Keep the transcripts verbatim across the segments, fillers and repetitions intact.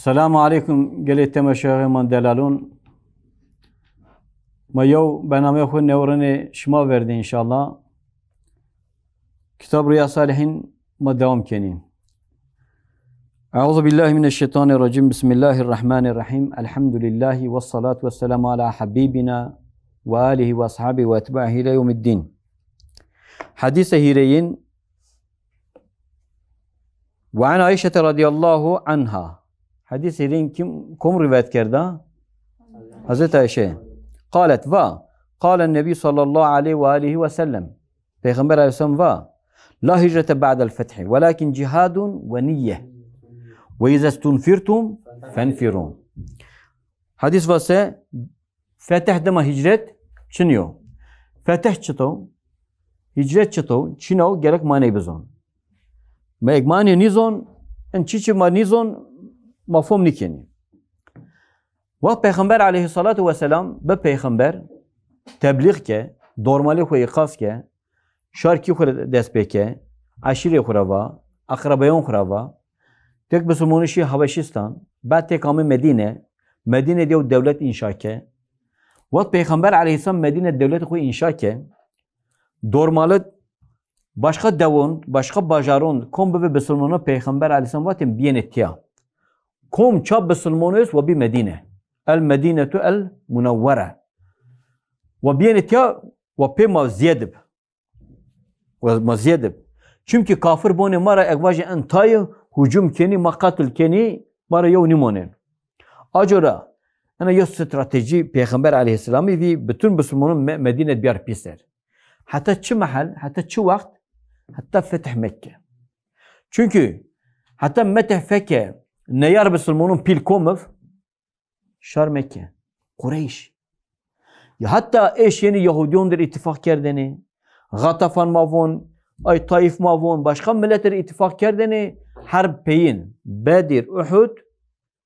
Selamu aleykum gelê temaşevanê me delalon. Ma yew bernameyê xwe newrenê şima verdê inşallah. Kitab Rüya Salihîn ma dewam kenî. Euzu billahi mineşşeytanirracim. Bismillahirrahmanirrahim. Elhamdülillahi ve salatu ve selamu ala habibina ve alihi ve ashabihi ve etbahi ile yevmiddin. Hadîse hîreyîn. Ve an Ayşete radiyallahu anha. Hadîs hîreyîn kim, kom rivayet kerda? Hazreti Ayşe. Qalet va, qalen Nebî sallallahu aleyhi ve alihi ve sellem. Peyxember aleyhisselam va, la hicrete ba'del fethi, velakin cihadun ve niyye. Ve izestunfirtum fenfiru. Hadîs va se, fetih dema hicret çiniyo. Fetih çito, hicret çito, çino gerek maney bizon. Me ek manê nîzon, en çi çi ma nîzon, mafhum nikenî. Wext Peyxember aleyhissalatu vesselam bi peyxember tebliğ ke, dormalê xwe îqaz ke, şarkî xwe dest pê ke, eşîrê xwe re va, eqrebeyon xwe re va, tek bisilmonî şî Habeşistan, bad tek ame Medîne, Medîne de yew dewlet înşa ke. Wext Peyxember aleyhisselam Medîne dewlet xwe înşa ke, dormalit başqa dewon, başqa bajaron kom bibe bisilmono Peyxember aleyhisselam vatin biyêne tiya. Kom ça bisilmono est we bî Medîne. El Medînetu el Munewwere. We biyêne tiya we pê ma ziyedib. We ma ziyedib. Çimkî kafir bonê ma ra ek vajê en tayê hücum kenî, ma qetil kenî, ma ra yew nîmonên. Acora, ena yew stratejî Peyxember aleyhisselamî vî bütün bisilmonon Me-, Medîne diyar pîser. Heta çi mehel, heta çi wext, heta fetih Mekke. Çimkî heta meteh feke neyar bisilmonon pîl komiv, şar Mekke, Qureyş. Ya heta êş yenî Yahudiyon dir îttifaq kerdene, Gatafan ma von, ay Taif ma von, başqa millet dir îttifaq kerdene, herb peyîn, Bedir, Uhud,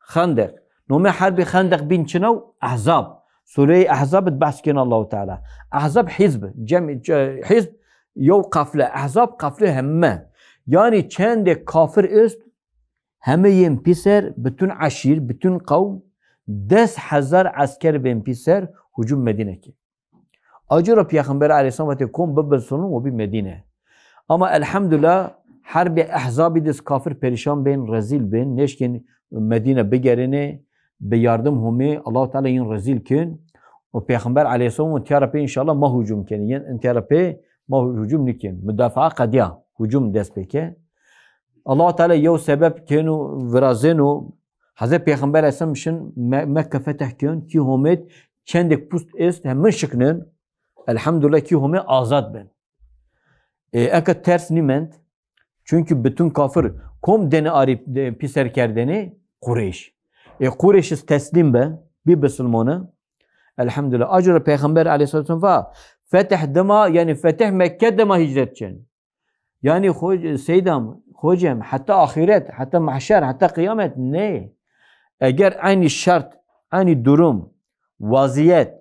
Xendeq. Nomê herbî Xendeq bîn çinaw? Ehzab. Sureyê Ehzab id behs kên Allahu Teala. Ehzab hizb, cem, ce-, hizb, yew qafle. Ehzab qafle hemme. Yani çendê kafir ist, heme yên pîser, bütün eşîr, bütün qewm, des hezar esker bên pîser, hücum Medîne kir. Acura Peyxember aleyhisselam vatê kom bibisilon we bî Medîne. Ama elhamdülillah herbê Ehzabî dis kafir perîşan bên, rezîl bên, nêşkên Medîne bigerêne, bi yardim Homê, Allahu Teala yin rezîl kin. Û Peyxember aleyhisselam û tiyara pê inşallah ma hücum kenî. Yin in tiyara pê ma hücum nikin. Mudafaa qediya, hücum dest pê ke. Allahu Teala yew sebeb kêno, virazêno, Hezret Peyxember aleyhisselam şin Me-, Mekke fetih kên, kî homêt çendek pust est, hemin şiknin, elhamdülillah kî homê azad bin. E, eke ters nîmend, çünkü bütün kafir kom dene arî de-, pîser kerdene Qureyş. E, Qureyş is teslîm be, bî bisilmone. Elhamdülillah. Acura Peyxember aleyhisselam va, fetih dima, yani fetih Mekke dima hicret çin. Yani xo-, seydam, xocem, heta ahiret, heta mahşer, heta qiyamet, ne? Eger aynı şart, aynı durum, vaziyet,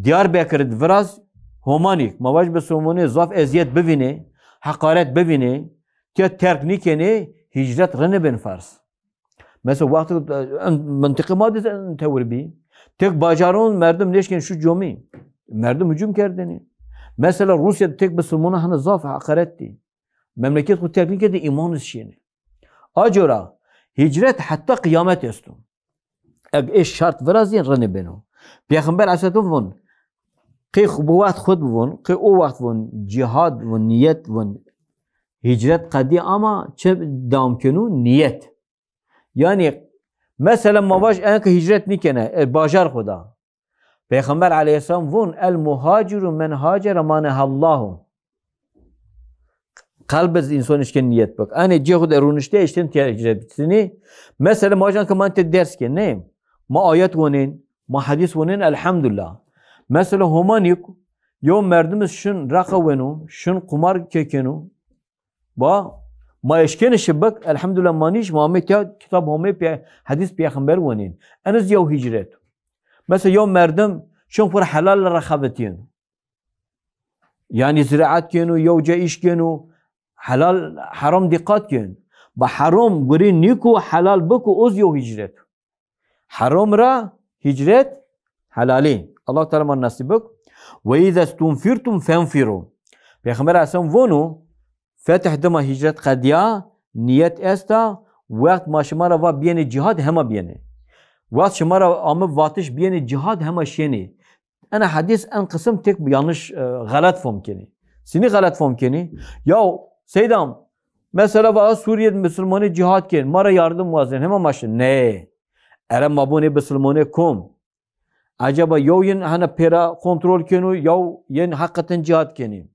Diyarbekir id viraz, Homanîk, ma vaj bisilmonê zaf eziyet bivînê, heqaret bivînê, tiya terk nîkenê, hicret rinibin farz. Mesela wextê, e, mintiqê ma de tewir bî. Tek bacaron merdim nêşkên şu comî. Merdim hücum kerdinî. Mesela Rûsya tek bisilmona hene zaf heqaret dî. Memleket xwe terk nîkerdî, îman şînî. Acora hicret heta qiyamet esto. Eg ê şart virazîn rinibino. Peyxember aleyhisselam von, qê xwe bi wext xwe bivon, qê o wext von, cihad von, niyet von, hicret qedî ama çi dam kenu? Niyet. Yani, mesela ma vaj enke hicret nîkene, e, bajar xwe da. Peyxember aleyhisselam vun, "El muhaciru men hacere ma nehallahu." Qelb iz însan işken niyet bik. Anê cihê xwe de rûnişte, işten tiya hicret bitinî. Mesela ma vaj enke man te ders ke, ne? Ma ayet wonin, ma hadis wonin, elhamdülillah. Mesela Homanîk, yo merdim iz şin raqa wenu, şin qumar kekenu. Ba, ma eşkenê şibik, elhamdülillah, ma nîş, ma amê tiya kitab Homê pê-, hadîs peyxember wenîn. Eniz yew hicret. Mesela yew merdim şin xwe helal re xebitîn. Yani ziraat kenu, yew ca iş kenu, helal, haram dikkat kenu. Ba haram gurî nîku helal biku, oz yew hicret. Heram ra hicret helalî. Allah Teala ma nasîb bik. Ve îze stunfirtum fenfiru. Pêxember Aleyhisselam vono, fetih dima hicret qediya, niyet esta, wext ma şima ra va biyênê cihad hema biyênê. Wext şima ra amib vatiş biyênê cihad hema şênê. Ena hedîs en qisim tek yanlış, e, xelet fom kenî. Sinî xelet fom kenî. Ya Seydam, mesela va Sûriye de Müslümanê cihad kên, ma ra yardım wazên, hema ma şin. Ne. Ere ma bonê Müslümanê kom. Acaba yew yin hene pêra kontrol kenu, yew yin hakikaten cihad kenî.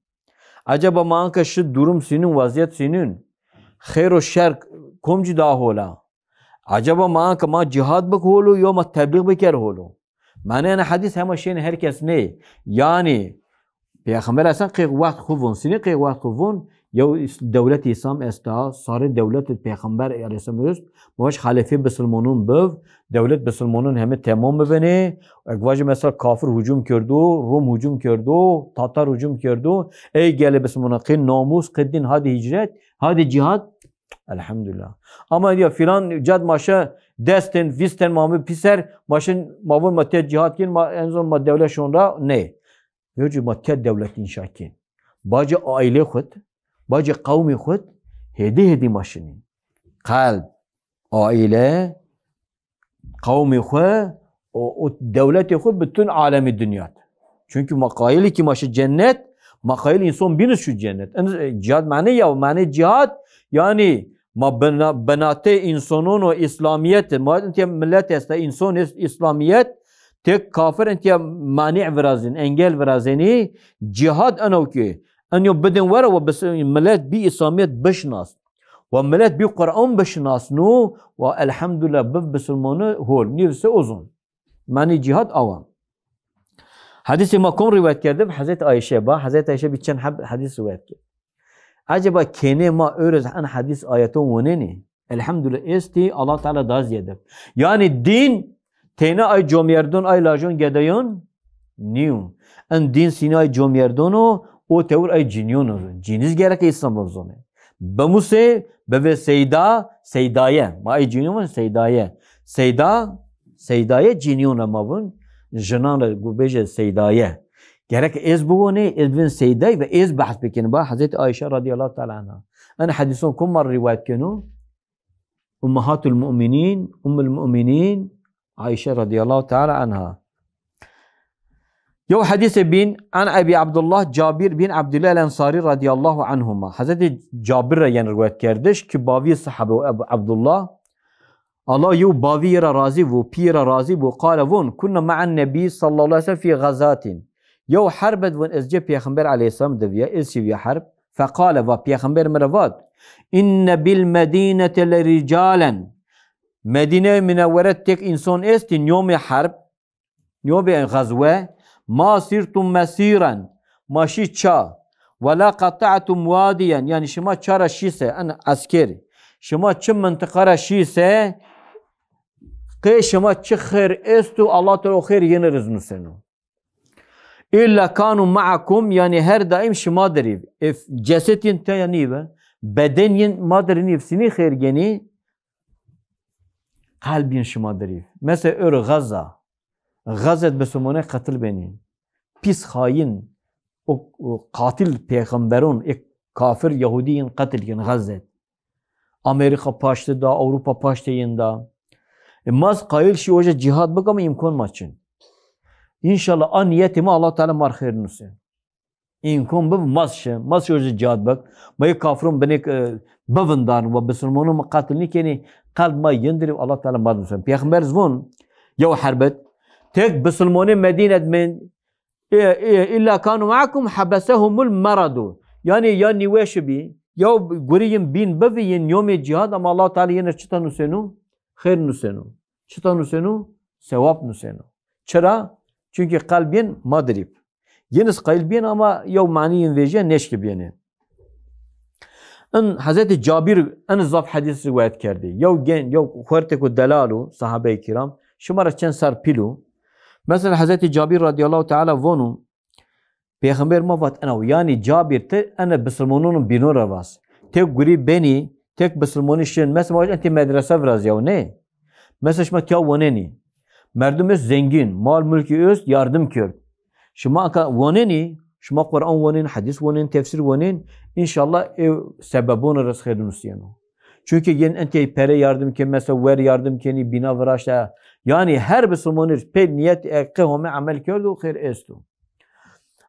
Acaba ma anka şi durum sinun, vaziyet sinun. Xeyr û şer kom cî da hola. Acaba ma anka ma cihad bik holo, yo ma teblîg biker holo. Mane ene hedîs hema şên her kes nê. Yani, Pêxember Esen qêx wext xu vun, sinî qêx wext xu vun, yew is-, dewlet Îslam esta, sarê dewlet Pêxember Aleyhisselam est, baş xalifê bisilmonun biv, dewlet bisilmonun hemi temam bibinê, ek vajê mesela kafir hücum kerdo, Rum hücum kerdo, Tatar hücum kerdo, ey gelê bisilmonan qê namus, qê din, hadi hicret, hadi cihad, elhamdülillah. Ama ya filan cad maşe destên, vîstên ma mi pîser, maşin ma vun ma tê cihad kin, ma en zon ma dewlet şon ra, ne. Yo cî ma tiya dewlet înşa kên. Bacê aîlê xwed, bacê qewmê xwed, hêdî hêdî ma şinî. Qelb, aîle, qewmê xwe, û, û dewletê xwe bütün alemî dinyat. Çünkü ma qayilî ki ma şi cennet, ma qayil însan bînis şu cennet. En, e, cihad mane ya, mane cihad, yani ma bena-, benatê însanon û İslamiyet, ma intiya millet esta, însan est, İslamiyet, tek kafir intiya mani virazin, engel virazeni, cihad eno ki, en yo bidin were ve bis-, millet bi İslamiyet bişnas. Ve millet bi Kur'an bişnas nu, ve elhamdülillah bi bisilmoni hol. Nivse uzun. Mani cihad awa. Hadisi ma kom rivayet kerdi? Hazreti Ayşe ba, Hazreti Ayşe bir çend hab-, hadis rivayet kerdi. Acaba kênê ma öyle en hadis ayeton woneni? Elhamdülillah, esti Allah Teala da ziyade. Yani din têne ay comyerdon, ay lajon gedeyon niyo. En din sîne ay comyerdon o, o tewr ay cinyon o. Ciniz gerek İslam o zone. Bemuse, beve seyda, seydaye. Ma ay cinyon seydaye. Seyda, seydaye cinyon ma vun. Jinan re gu bêje seydaye. Gerek ez bivonê, ez bivin seyday ve ez behs bikin. Ba Hazreti Ayşe radıyallahu teala anha. En hadison kom mar rivayet kenu? Ummahatul Mu'minin, Ummul Mu'minin, Ayşe radıyallahu teala anha. Yew hadîsê bîn, an Ebi Abdullah Cabir bin Abdullah el-Ensari radıyallahu anhuma. Hazreti Cabir re yen rivayet kerdiş ki bavî sahabe Ebu Abdullah. Allah yew bavî yê ra razî bû, pî yê ra razî bû, qale vun, kunna ma'an Nebî sallallahu aleyhi ve sellem fî gazatin. Yew herbet vun ez cê Pêxember aleyhisselam diviya, ez şiviya herb. Feqale va, Pêxember mi re vat, inne bil medînete le ricalen. Medîne Minewwere tek însan esti, niyomê herb, niyomê xezwe, ma sirtum mesîren, ma şî ça, ve la qata'tum wadiyen, yani şima ça ra şîse, en esker, şima çi mintiqa ra şîse, qê şima çi xêr estu, Allah Teala o xêr yene riz nuseno. Illa kanu ma'akum, yani her daim şima derîv. Ef, ceset yin te ya nîve, beden yin ma derî nîv, sinî xêr genî, qalb yin şima derîv. Mesela ör Gaza, Gazet bisilmonê qetil benî. Pîs xayin, o, o qatil pêxemberon, ê kafir Yahudî yin qetil kin Gazet. Amerîka paştê da, Ewropa paştê yin da. E, maz qayil şî oje cihad bik ama îmkon ma çin. Înşallah a niyetê ma Allah Teala mar xêr nuse. Îmkon bib maz şi, maz şi oje cihad bik. Ma yê kafirun binêk, e, bivindarin ve bisilmonun ma qatil nîkenî, qalb ma yindirî Allah Teala mar nuse. Pêxember zvon, yew herbet, tek bisilmonê Medînet min, E, e, illa kanu ma'akum habesehumul meradu. Yani ya nîweş bî, ya gurî yin bîn bivî yin yomê cihad ama Allah Teala yine çita nusenu? Xêr nusenu. Çita nusenu? Sewap nusenu. Çira? Çünkü qalb yin ma dirîb. Yin iz qayil bîn ama yew manî yin vêje neşkibîne. In Hezretî Cabîr en zaf hedîs rivayet kerdî. Yew gen, yew xwertêko delal û sahabe-i kiram, şima re çend ser pîl û. Mesela Hezretî Cabîr radîyallahu teala vonu, Pêxember ma vat ena, yanî Cabîr ti ene bisilmonûn bînû re vas. Tek gurî benî, tek bisilmonî şin. Mesela ma entî medrese virazîyaw ne. Mesela şima tiya wonenî. Merdim ist zengîn, mal mulkî ist yardim kerd. Şima ka wanenî, şima Quran wanên, hedîs wanên, tefsîr wanên, înşallah ew sebebon rizqê dinusiyeno. Çunke yên entê pere yardim ke, mesela wer yardim kenî, bîna viraşte. Yani her bisilmonî pê niyet e, qê home emel kerdo, xêr esto.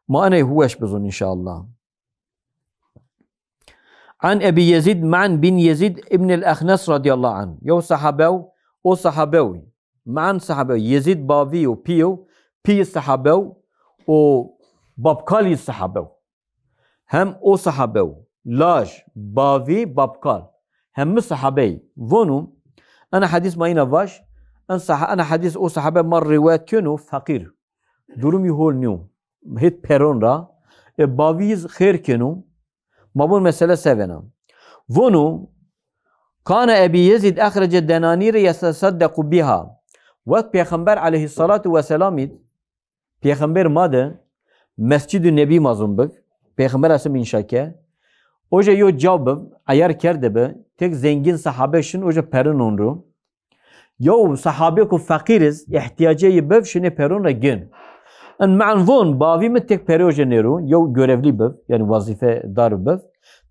Ma enê huweş bizon înşallah. An Ebî Yezîd Me'an bin Yezîd ibn el-Exnes radiyallahu anh. Yew sahabew, o sahabew. Me'an sahabew. Yezîd bavî û pî û pî sahabew û babkalî sahabew. Hem o sahabew. Laj, bavî, babkal. Hemî sahabey. Vonu, ena hedîs ma îna vaş, en saha-, ena hedîs o sahabe ma rivayet keno feqîr. Durumî hol nîyo. Hêt peron ra, e, bavî xêr keno, ma bon mesele sevena. Vonu, kana Ebî Yezîd exrece denanîre yetesaddequ biha. Wet Pêxember aleyhissalatu vesselamî, Pêxember ma de, Mescid-i Nebî mazun bik, Pêxember esim înşa ke, oje yo caw bib, eyar kerde bi, tek zengîn sahabe şin oje perin onru. Yew sahabê ku feqîr iz, ihtiyacê yi bev şinê peron re gin. In me'an von, bavî mi tek perê oje nêro, yew görevlî bev, yani wazîfedar bev,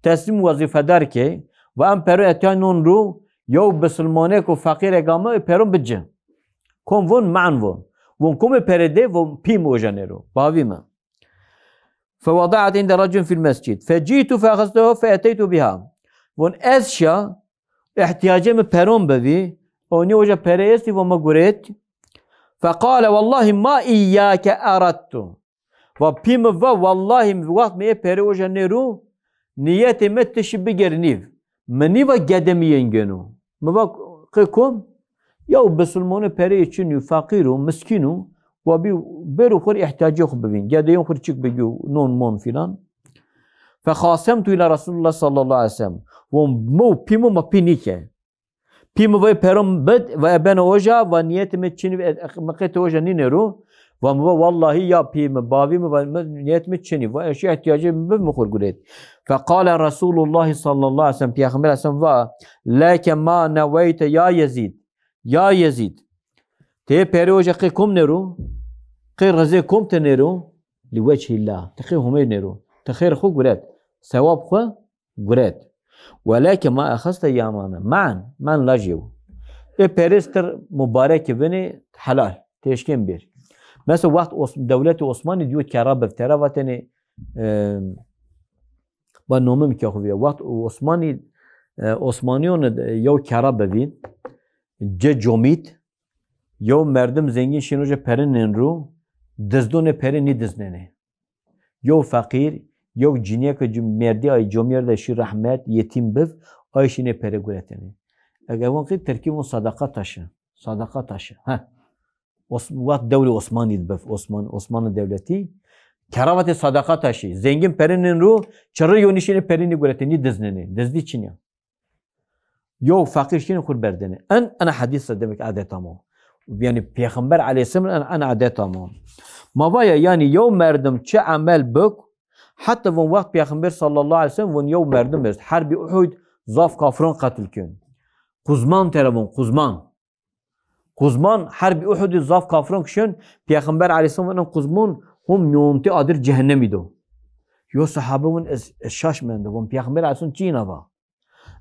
teslîm wazîfedar ke, ve em pero etya non ru, yew bisilmanê ku feqîrek ama, e peron bici. Kom von, me'an von. Von komê perê de, von pî mi oje nêro, bavî mi. Fewada'at inde racun fil mescid. Feci'tu fe'exeztuha fe'eteytu biha. Von ez şa, ihtiyacê mi peron bivî, onî oja pere êstî, va me guret. Feqale, "Wallahi ma iyyake aradtu." Va pî mi va, "Wallahi mi wext mi ê pere oja nêru, niyetê mi tişi biger nîv. Mi nîva gede mi yên geno." Mi va, "Qê kom? Yaw bisilmone pereyê çin û feqîr û miskîn û wa bî bêro xwe ihtiyacê xwe bivîn. Gedeyên xwe çik bigî û non mon filan." Fexasemtu ila Resulullah sallallahu aleyhi ve sellem. Von mo pî mo ma pî nîke. Pî mi vay perom bid ve ebena oja, va niyetê mi çinî, e, e, mi qê te oja nîne ru. Va mi va, "Wallahi ya pî mi, bavî mi, va mi niyet mi çinî. Va eşya ihtiyacê mi bi mi xur guret." Feqale Resulullah sallallahu aleyhi ve sellem, Peyxember aleyhi selam va, "Leke ma neveyte ya Yezîd." Ya Yezîd, tê perê oja qê kom nêro, qê rezê kom te nêro, li weçhîllah, te qê Homê nêro, te xêr xwe guret, sewab xwe guret. Weleke ma exeste yamane, man, man lajê û. Ê perê stir mubarek vinê helal, têşkên bir. Mesela wext Os-, dewletê Osmanî diyo kera bevtera va tenê, e, va nomim ke xwe viya. Wext Osmanî, e, Osmaniyon, e, yew kera bevî, ce comît, yew merdim zengîn şîn oje perin nên ru, dizdonê perin nî diznenê. Yew feqîr, yew ciniyeke cu-, merdî ay comîyer de şî rehmet, yetîm biv, ay şînê pere guretenê. Ege von qî Tirkî von sadaqa taşı. Sadaqa taşı. Heh. Os-, wext dewrê Osmanî dibiv, Osman-, Osmanlı Devleti. Keravatê sadaqa taşı. Zengin perinên ru, çirri yo nişînê perinî guretenî diznenê. Dizdî çin ya. Yo feqîr şînê xur berdene. En, ena hedîs de demek adeta mo. Yani Peyxember aleyhisselam en, en adeta mo. Ma vaya yani yew merdim çi emel bik, hatta von wext Peyxember sallallahu aleyhi ve sellem von yew merdim est. Herbî Uhud zaf kafiron qetil kön. Quzman tera von, quzman. Quzman herbî Uhudî zaf kafiron kişön, Peyxember aleyhisselam von en quzman hom miyonti adir cehennemî do. Yo sahabe von ez, ez şaş mendo, von Peyxember aleyhisselam çi îna va?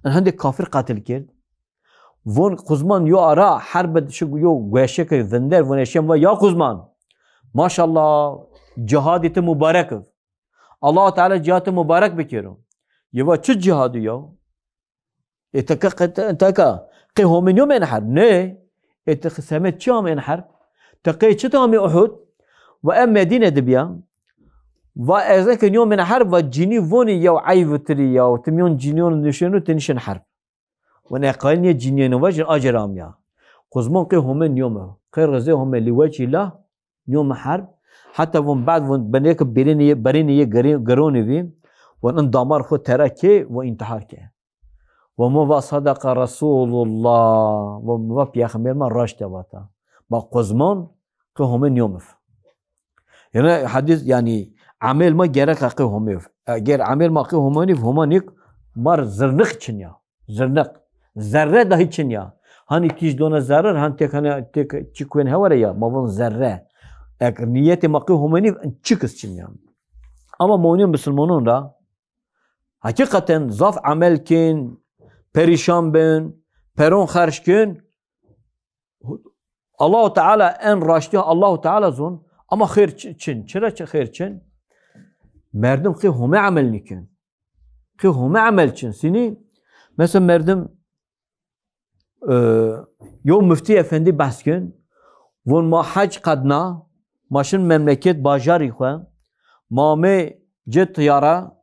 En hindê kafir qetil kerd. Von quzman yo ara herbe şi yo gueşeke vinder, von eşem va ya quzman. Maşallah, cihadê te mubarek iv. Allah Teala cihadê te mubarek bikero. Ye va çi cihadî ya? Ê te ke qe-, te, te ke qê homê niyomên herb? Nê. Ê te semed çi amên herb? Te qê çi te amê Uhud? Va em Medîne dibiya. Va ez eke niyomên herb, va cinî vonî yew eyv tirî ya, tu miyon cinîyon nişêno, tu nişên herb. Wan eqal niye cinîyên va jin acer amiya. Quzmon qê homê niyome. Qê rezê homê li wecî la niyome herb. Heta von bad von beneke berînê ye, berînê ye gerê-, geronê vî. Von in damar xwe tera kê, von intihar ke. Ve mi va sadaqa Resulullah. Ve mi va Peyxember ma raşte vata. Ma quzmon qê homê niyomiv. Yani hadis, yani amel ma gereka qê homev. Eger amel ma qê homaniv, homanik mar zirnik çin ya. Zirnik. Zerre dahi çin ya. Hani tîj done zerir, hani tek hani tek çi kuên hewere ya, ma von zerre. Ek niyetê ma qê homenî çi kis çin ya. Ama ma onî misilmanon ra, hakikaten zaf amel kin, perîşan bin, peron xerç kin. Allahu Teala en raştî Allahu Teala zon, ama xêr çi-, çin. Çira çi xêr çin? Merdim qê home amel nikin. Qê home amel çin. Sini, mesela merdim, e, yo müftî efendî behs kin, von ma hec qedna, ma şin memleket bajarî xwe, ma mê cê tiyara,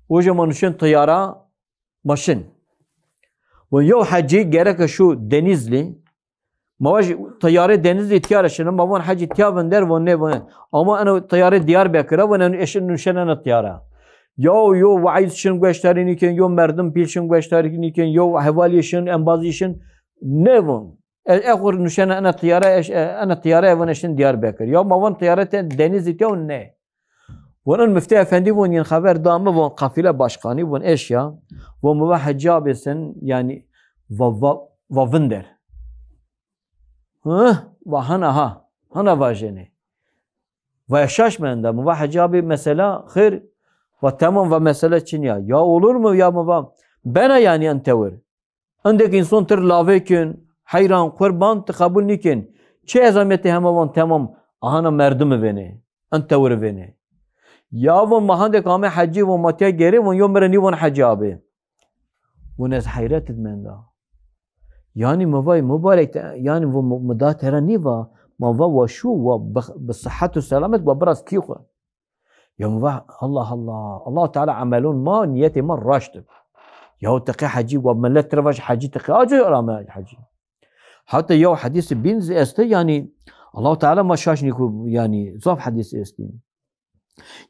Oje ma nuşên tiyara ma şin. Von yew hecî gereke şu Denizli. Ma vaj tiyarê Denizli tiyara şin. Ma von hecî tiya vinder, von ne, von. Ama eno tiyarê Diyarbekir a, von eno eşin nuşen eno tiyara. Yo, yo vaiz şin gueştarî nikin, yo merdim pîl şin gueştarî nikin, yo hevalî şin, embazî şin. Ne von. E, e xur nuşen eno tiyara, eş, e, eno tiyara, von eşin Diyarbekir. Ya ma von tiyara te Denizli tiya, ne. Von en müftî efendî von yên xeber da min, von qafîle başkanî, von eşya, von mi va hecî abê sen, yanî va, va, va vinder. Hıh, va hana ha, hana vajêne. Va şaş me enda, mi va hecî abê mesela xêr, va tamam, va mesele çin ya. Ya olur mu ya, mi va bena yanî en tewir. Endek însan tir lavê kin, heyran, qurban, ti qebûl nikin. Çi ezametê hema van temam, ahana merdimi vênê. En tewir vênê. Ya von ma handek ame hecî, von ma tiya gerê, von yo mire nî von hecî abê. Von ez heyret id menda. Yani mi vay mubarek te, yani von mu-, mi da tera nî va, ma va wa şu, wa bi, bi sihet û selamet, wa biraz kî xwe. Ya min va, Allah Allah. Allah Teala emelon ma, niyetê ma raşt ib. Yahu teqê hecî, wa millet tira vaj hecî teqê, acı rame hecî. Hatta yahu hadîsê bin zî este, yani Allah Teala ma şaş nîku, yani zaf hadîs estî.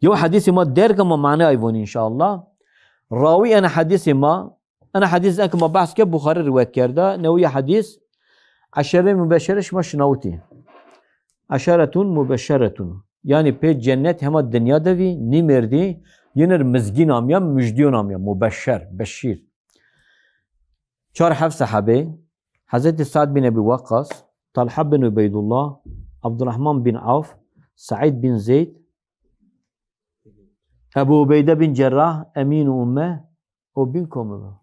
Yahu hadîsê ma derga ma mane ayvon inşallah. Rawi ena hadîsê ma, Ena hadîs enke ma behs ke Buxarî riwayet kerda. Newiya hadîs, eşere mubeşere şima şinawitî. Eşeretun mubeşeretun. Yani pê cennet hema dinya de vî, nî mêrdî, yinir mizgîn amiya, müjdiyon amiya, mubeşer, beşîr. Çar heft sahabê, Hazreti Sa'd bin Ebi Wakkas, Talha bin Ubeydullah, Abdurrahman bin Avf, Said bin Zeyd, Ebu Ubeyde bin Cerrah, Emîn û Umme, o bin komilo.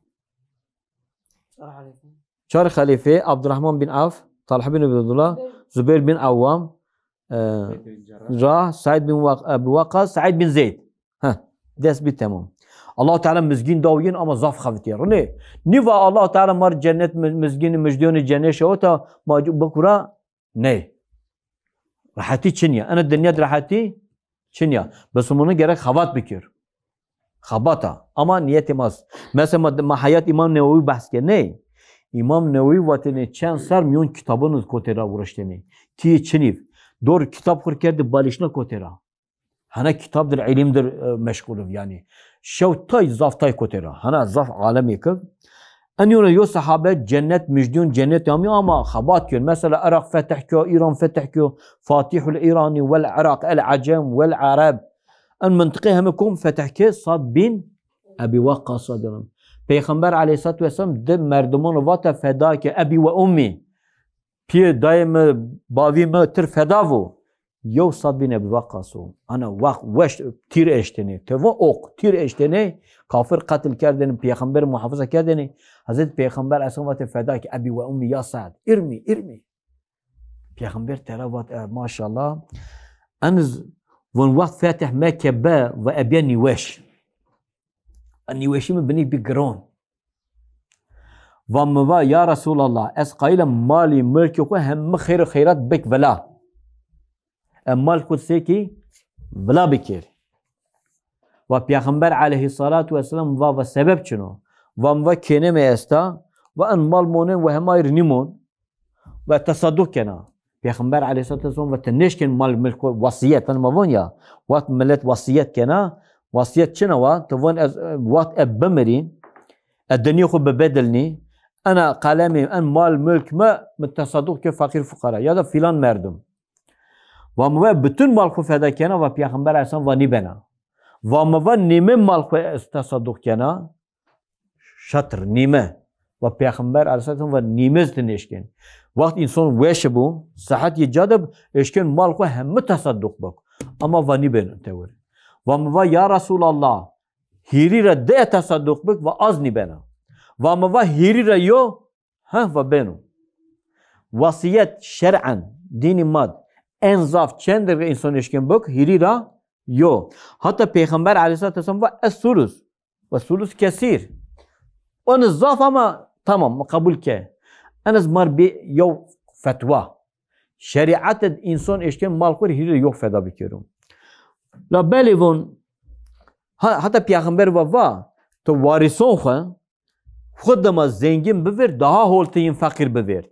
Çar halîfe, Abdurrahman bin Avf, Talha bin Ubeydullah, Zubeyr bin Awwam, e, Rah, Said bin Wak-, Ebu Wakkas, Said bin Zeyd. Heh, dest bi temam. Allahu Teala mizgîn dawiyin ama zaf xevitiye. Rine, niva Allahu Teala mar cennet mi-, mizgîn, mijdiyonê cennet şewta ma bikura. Ney. Rehetî çin ya. Ena dinya de rehetî çin ya. Bes munu gerek xebat bikir. Xebata. Ama niyetê mas. Mesela ma, ma heyat İmam Newewi behs ke. Ney. İmam Newewi vatêne çend ser miyon kitabın kotera uğraştêne. Ki çiniv. Dor kitab xur kerdi balişna kotera. Hana kitabdir, ilimdir, e, meşgul ib, yani. Şew tay, zaf tay kotera. Hana zaf alemê kib. En yone yo sahabe cennet mijdiyon, cennet yami ama xebat kiyon. Mesela Iraq fetih kiyo, İran fetih kiyo. Fatihul İrani vel Iraq, el Acem vel Arab. En mintiqe heme kom fetih ke Sad bin Ebi Waqqas radıyallahu anh. Peyxember aleyhissalatu vesselam di merdiman vata feda ke ebi ve ummi. Piyê dayê mi, bavî mi tir feda vo. Yew Sad bin Ebi Waqqas o. Ana wext weş tîr eştêne. Te va ok, tîr eştêne, kafir qetil kerdêne, pêxember muhafaza kerdêne. Hezretî Pêxember Eslam vate feda ki ebi we ummi ya Sad. Irmî, irmî. Pêxember tera vat, e, maşallah. Eniz von wext fetih Mekke be ve ebiye nîweş. E, nîweşî mi binî bi giron. Va mi va, ya Resulallah, ez qayîl im malî, milkê xwe hemî xêr û xeyrat bik vila. Em mal xwe sêkî vila bikir. Va Pêxember aleyhissalatu vesselam va, va sebeb çin o? Va mi va kênê me esta, va en mal monen ve hema ir nîmon. Ve tesadduq kena. Pêxember aleyhissalatu vesselam ve te nêşkên mal milk xwe, wasiyet, hani ma von ya. Wext millet wasiyet kena, wasiyet çina wa, te von ez, wext e bimirî, e dinyê xwe bibedilnî, ena qalemê, en mal milk me, mi tesadduq ke fakir fuqara, ya da filan merdim. Va mi ve bütün mal xwe feda kena, va Pêxember aleyhisselam va nîbena. Va mi ve nîmê mal xwe ez tesadduq kena, şatr, nîme. Ve Pêxember aleyhisselam ve nîmez ti nêşkên. Wext însan weş bû, sihet yê ca de bû, êşkên mal xwe hemû tesedduq bik. Ama va nîbênin tewir. Va mi va, ya Resulallah, hîrî re de tesedduq bik, va az nîbena. Va mi va hîrî re yo, ha, va bêno. Wasiyet şer'en, dînî mad, en zaf çendir însan êşkên bik, hîrî re yo. Hatta Pêxember aleyhisselam va, es sulus. Ve sulus kesîr. Onu zaf ama tamam, qebul ke. En ez mar bê yew fetwa. Şerîet ed însan êşkên mal xwe hîrî yok feda bikero. La belê von, ha, hatta Pêxember ve va, tu warîson xwe, xwe dema zengin bivêr, daha hol tu yin feqîr bivêr.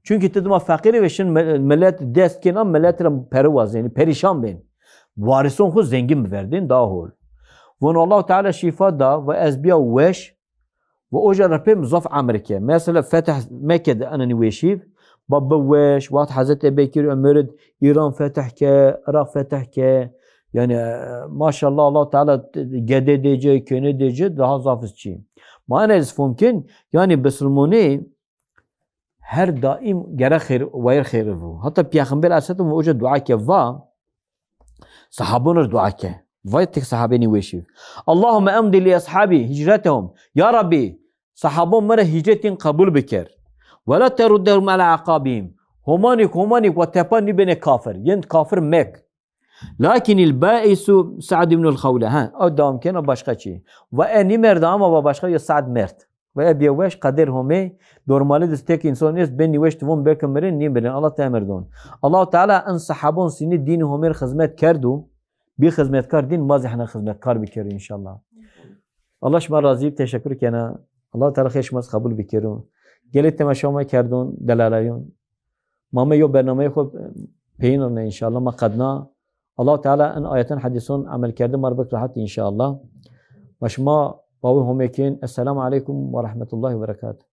Çünkü tu dema feqîrî ve şin me-, millet dest kêna, millet re pere wazên, perîşan bên. Warîson xwe zengin biverdin, daha hol. Von Allahu Teala şîfa da ve ez biya weş, ve oja re pê zaf emr ke. Mesela fetih Mekke de enenî weşîv, ba bi weş, wext Hazreti Ebekir Ömer id Îran fetih ke, Iraq fetih ke. Yani, e, maşallah, Allahu Teala gedê dê ce, kêne dê ce, daha zaf iz çî. Ma ene iz fomkin, yani bisilmonê her daim gere xêr, wayir xêr bû. Hatta Pêxember aleyhisselam oja dua ke va, sahabon ir dua ke. Vay tek sahabeni weşîv. Allahümme emdi li ashabi hicretehum. Ya Rabbi, sahabon mire hicretin qebul bikir. Ve la teruddehum ala aqabihim. Homanik, homanik ve tepa nibene kafir. Yen kafir mek. Lakin il baisu Sa'd ibn al-Khawla. Ha, o devam kena başka çi. Ve e nimerda ama ve başka ya Sa'd mert. Ve e biye weş qeder homê, normalî de tek însan est, benî weş tivon belki mirin, nî mirin. Allah te emir don. Allahu Teala en sahabon sînî dînî homêr xizmet kerdu, bir xizmetkar din ma zî hene xizmetkar bikero inşallah. Allah şima razî, teşekkür kena. Allah Teala xêr şima qebul bikero. Gelê temaşa me kerdon, delalayon. Ma me yo bernameyê xwe peyîn rine inşallah. Ma qedna. Allahu Teala en ayetin hedîson emel kerde mar bik rahat inşallah. Ma şima bawê homê kên. Esselamu aleykum ve rahmetullahi ve berekatuh.